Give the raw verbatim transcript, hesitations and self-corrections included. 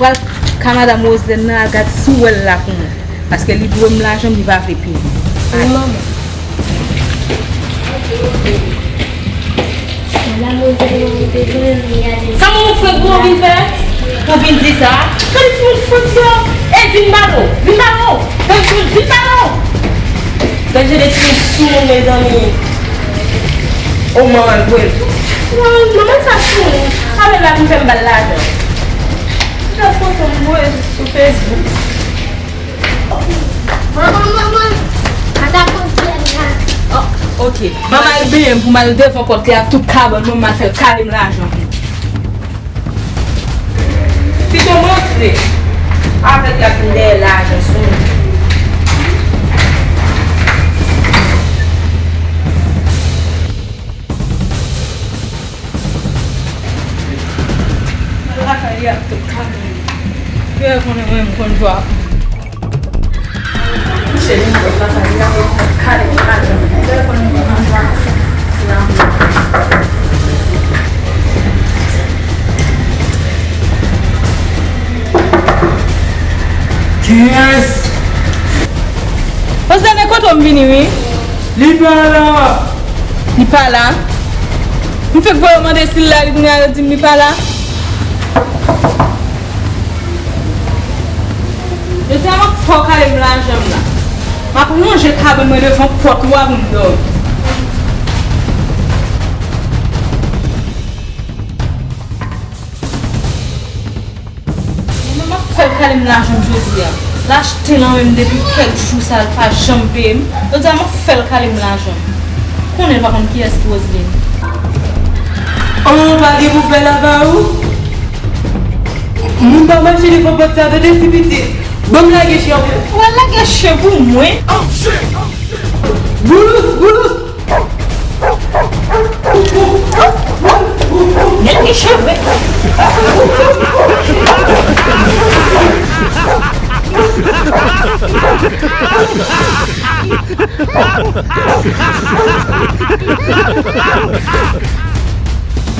Pral ka madanm Roselèn nan, al gad si w wè l la pou mwen. Paske li dwe m lajan m, li pa vle peye m. Wi, manman. Madanm Roselèn, mwen te jwenn li a. Sa moun fwent pou w vin fè? Pou w vin di sa? Gade timoun fwent yo. E vin ba nou. Vin ba nou. Gade timoun, vin ba nou. Gad jan de timoun soumoun, mezanmi. O, manman l vre. Manman sa soumoun. Sa vle la vin fè m ba l lajan. Gad foto m voye sou Facebook. Manman, manman, madanm Roselèn la. Oh, ok. Manman al benyen m pou m al devan pòt li ak tout kabann mwen, m al fè l kale m lajan pou m. Pito m rantre avèk l ap vin dèyè lajan sou mwen. Lakay li ak tout kabann li. Pierre konnen mwen, m konn jwa. Yes! José, men kote w m vini, wi. Li pa la! Li pa la? M fèk voye w mande si l la, li kounye a yo di m li pa la. Jodi a m ap fè w kale m lajan m la. M ap lonje kabann mwen devan pòt ou a pou m dòmi. Mwen menm m ap fè l kale m lajan m jodi a. L achte nan men m depi kèk jou sa, l pa janm peye m. Jodi a m ap fè l kale m lajan m. Konnen l pa konn kiyès ki Roseline. Oh, pa gen pou fè la ba ou? Moun pa mache devan pòt sa, tande ti pitit. Ban m lage chen pou ou. Ou al lage chen pou mwen? Boulous, boulous! Nèg ki cheve.